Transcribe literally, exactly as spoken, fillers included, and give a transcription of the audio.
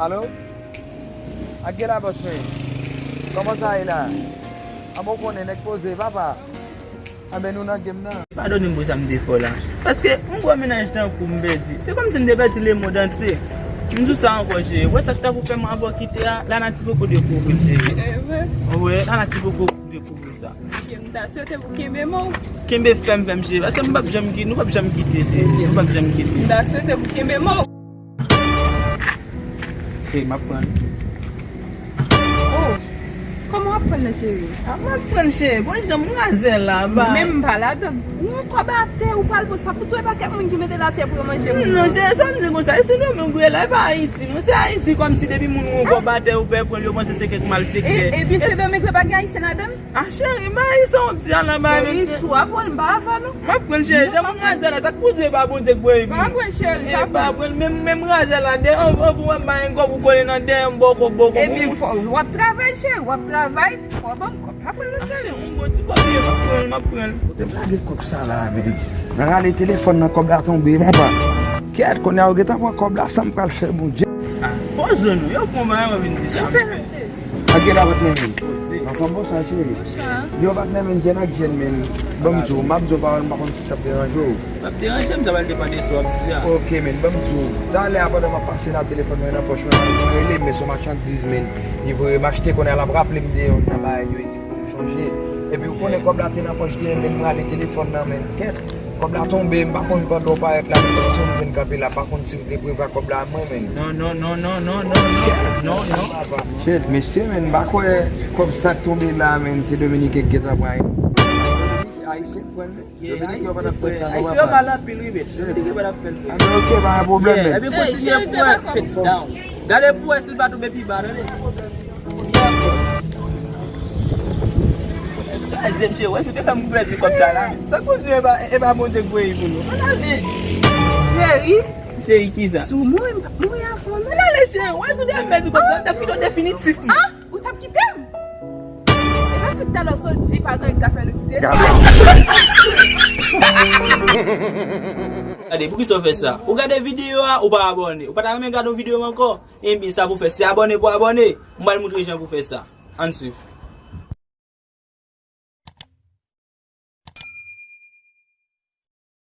Alo? Ak gen la bòs mwen. Kòman sa ye la? Anben w konnen nèg poze papa. Anben nou nan game nan. Padone m pou sa m te fè w la. Paske yon gwo mennaj tankou m pèdi. Se kòmsi m te pèdi lemonn antye. M di w sa ankò cheri. Wè sa k ta pou fè m avè w kite a, lanati poko dekouvri m cheri. Wi, lanati poko dekouvri sa. M ta swete pou kenbe men w. Kenbe fèm fèm cheri. Paske m p ap janm kite, nou p ap janm kite cheri. Nou p ap janm kite. M ta swete pou kenbe men w. Cheri, m ap pran. Oh, kòman w ap pran nan cheri? A, m ap pran cheri. Bon jan m razè la ba. Men m pa ladan. Ou yon kòb atè, ou pral pran sa pou touye pakèt moun ki mete l atè pou yo manje moun. Non cheri, sa m di konsa, e Sendomeng ou ye la, e pa Ayiti non. Se Ayiti kòmsi depi moun yon kòb atè, ou pè pran l, yo panse se kèk malfektè. E, epi Sendomeng la pa gen ayisyen ladan l? A cheri, m pa ayisyen w ap di a la ba. Cheri, si w ap pran l, m pa avè w non. M ap pran l cheri, jan m razè la, sa k pou di e pa Bondye k voye m. Pa pran l cheri, pa pran l. Menm, menm razè la, de, an, an, pou mwen m pa gen kòb ou kole nan dèyè m, bòkò, bòkò. Epi w ap travay cheri, w ap travay, fò w ban m kòb, pa pran l non cheri. A cheri, yon bon ti kòb ye, m ap pran l, m ap pran l. Kote m lage kòb sa la, men? Nan rale telefòn nan, kòb la tonbe, papa. Kèt, kounye a ou gentan pran kòb la, sa m pral fè Bondye. A, poze nou, yo fè yon bagay, mwen vin di sa. Sa fè la cheri? Ak gen la vat nan men. Anfòm, bonswa cheri. Bonswa. Yo vat nan men jèn ak jèn men. Ban m di w, m ap di w pawòl, m pa konn si sa ap deranje w. L ap deranje m, sa pral depann de sa w ap di a. Ok men, ban m di w. Talè a pandan m ap pase la, telefòn mwen nan pòch mwen, mwen rele m, men se yon machandiz men. Li voye m achte, kounye a l ap raple m de yon nan bagay yo, li di m pou m chonje. Epi ou konnen kòb la te nan pòch li, men m rale telefòn nan men. Kèt. Kòb la tonbe, m pa konn pandan w parèt la, men se yon jèn kanpe la, pa konn si w te prevwa kòb la mwen menm. Non, non, non, non, non, non, non, non, non. Shit, mesye, men, m pa kwè kòb sa k tonbe la, men, se Dominiken k gentan pran. Ayisyen k pran l, men. Dominiken yo pa t ap fè sa, non, papa. Ayisyen yo mal anpil, wi, men. Dominiken yo pa t ap fè l, men. A, men, ok, pa gen pwoblèm, men. Epi kontinye pou wè, down. Gade pou wè si l pa tonbe pi ba, tande. Kraze m, cheri, wè, si w te fè m pèdi kòb sa la. Sa k pou di, e pa, e pa Bondye k voye pou nou. Ann ale. Cheri. Cheri, kisa? Sou mwen, m p ap mouri avè w, non. Ann ale, cheri, wè, si w te fè m pèdi kòb sa, l t ap kite w definitivman. Ah, ou t ap kite m? E pa fèt talè w sot di pa gen anyen k ka fè nou kite. Gade, poukisa w fè sa? Ou gade videyo a, ou pa abòne. Ou pa ta renmen gade yon videyo ankò? Enben, sa pou fè, se abòne pou abòne. M pral moutre jan pou fè sa. Ann swiv.